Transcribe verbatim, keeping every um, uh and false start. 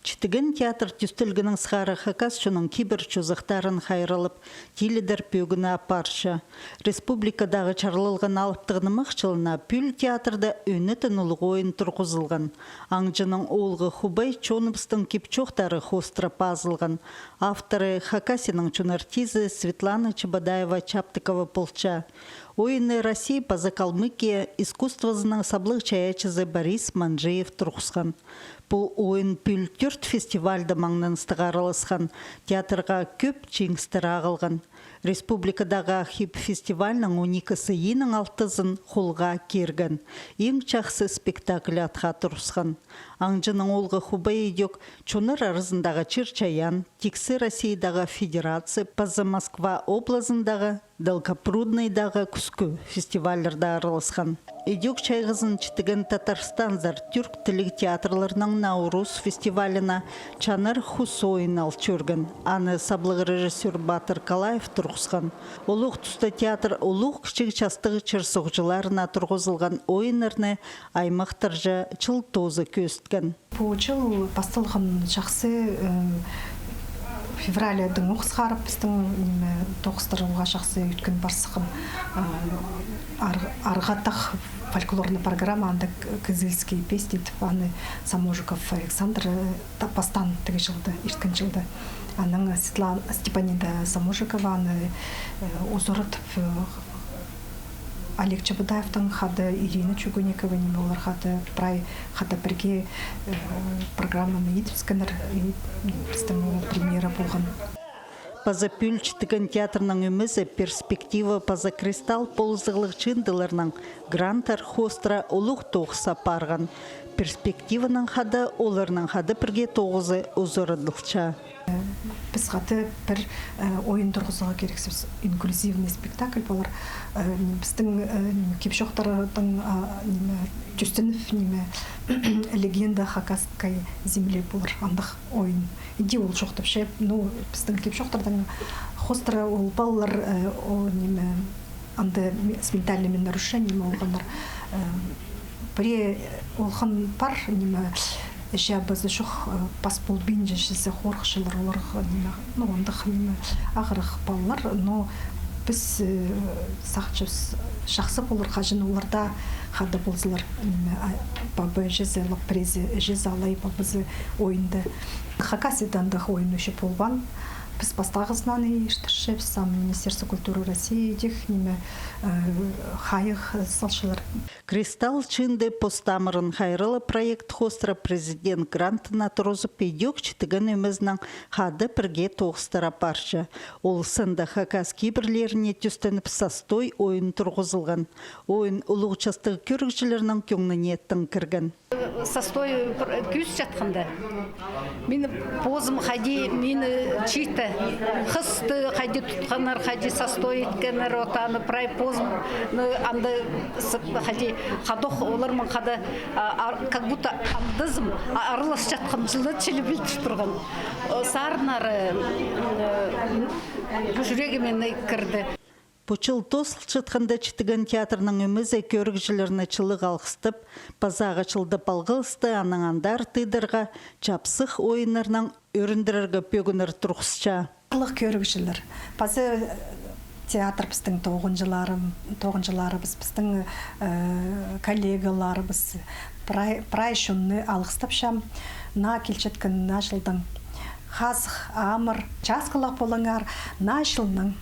Читіген театр тӧстелгеннең сығара хакас чонның кибір чозахтарын хайраллап, тилідер пӧгіні апарча. Республикадағы чарлалған алыптығ нымах чылына пӱӱл театрда ӧнетін улуғ ойын турғызылған. «Аңҷының оолғы хубай» чоныбыстың кип-чоохтары хоостыра пазылған. Авторы — Хакасияның чон артизі Светлана Чебодаева-Чаптыкова полча. Ойынны Россия паза Калмыкия искусствозының саблығ чайаачызы Борис Манджиев турғысхан. Пу ойын пӱӱл тӧрт фестивальда маңнаныстығ араласхан, театрға кӧп чиңістер ағылған. Республикадағы «Архип» фестивальның он ікі сыйииның алтызын холға кирген, иң чахсы спектакль атха турысхан. «Аңҷының оолғы хубай» идӧк чоннар аразындағы чир-чайаан, тиксі Россиядағы федерация паза Москва облазындағы, Долгопрудныйдағы кӱскӱ фестивальларда араласхан. Идӧк чайғызын читіген Татарстанзар тӱрк тіліг театрларның «Наурус» фестивалына «Чанар хус» ойын ал чӧрген. Аны саблығ режиссёр Батыр Калаев турғысхан. Олох туста театр улуғ-кічіг частығ чир-суғҷыларына турғызылған ойыннарны аймахтарҷа чыл тооза кӧзіткен. Пу чыл пасталған чахсы, э, февральдың ох сығара пістің, ниме, тоғыстар уғаа чахсы ӧткін парсыххан. Э, ар-, арғатах фольклорный программа, анда к-, «Кызыльские песни» тіп, аны Саможиков Александр, э, та-, пастаан тігі чылда, ирткен чылда. Анаң Светлана, Степанида Саможикова аны, э, узаратып, э, Олег Чебодаевтең хада, Ирина Чугунникова, ниме, олар хада, прай хада пірге, э, программаны идібіскеннер, и пістің премьера полған. Паза пӱӱл читіген театрның ӧмезі «Перспектива» паза «Кристалл» полызығлығ чыындыларның гранттар хоостыра улуғ тоғыс апарған. «Перспективанаң» хада оларның хада пірге тоғызы узарадылча. Піс хада пір, э, ойын турғызарға кирексібіс, инклюзивный спектакль полар. Э, пістің, э, кип-чоохтарның, а, ниме, тӧстеніп, ниме, «Легенда о хакасской земле» полар, андағ ойын. Иди ол чоохтапча, ну, пістің кип-чоохтарның хоостыра ол палалар, э, о, ниме, анда ме-, с ментальными нарушениями олғаннар. Э, пірее олған пар, ниме, іҷе-пабазы чох, э, пас полбинча, чізе хорыхчалар оларға, ниме, ну, андағ, ниме, ағырығ палалар, но піс, э, сағынчабыс, чахсы полар, хаҷан оларда хада ползалар, ниме, а, паба-іҷезі, лап піреезі, іҷезі алай, пабазы ойында. Хакасияда андағ ойын ӱчӱн полбаан. Піс пастағызынаң иртірчебіс, сам Министерство культуры России идӧк, ниме, э, хайығ салчалар. «Кристалл» чыынды пос тамырын хайраллығ проект хоостыра президент грантына турғызып, идӧк читіген ӧмезінең хада пірге тоғыстар апарча. Ол сында хакас кибірлеріне тӧстеніп, «Састой» ойын турғызылған. Ойын улуғ частығ кӧрігҷілернің кӧңніне тың кірген. «Састой» пір кӧзіт чатханда, мин позым хайди, мині читі, хысты хайди тутханнар, хайди састой иткеннер, от аны прай позым, ну, анда с-, хайди, хадох оларнаң хада, а, ар-, как будто андазым, а, аралас чатхан чылда чіли пілдір турған. О, сарыннары, м, э, чӱрегіме кірді. Пу чыл тоозылчатханда, читіген театрның ӧмезі кӧрігҷілерні чылығ алғыстап, пазағы чылда палғалысты, анаң андар тыыдарға, чапсых ойыннарнаң ӧріндірерге пӧгіннер турғысча. Парлығ кӧрігҷілер. Паза, э, театр пістің тоғынҷылары-, тоғынҷыларыбыс, пістің, э, коллегаларыбыс, прай, прай чонны алғыстапчам. Наа килчеткен наа чылдаң хазых, амыр, часкалығ полыңар, наа чылнаң.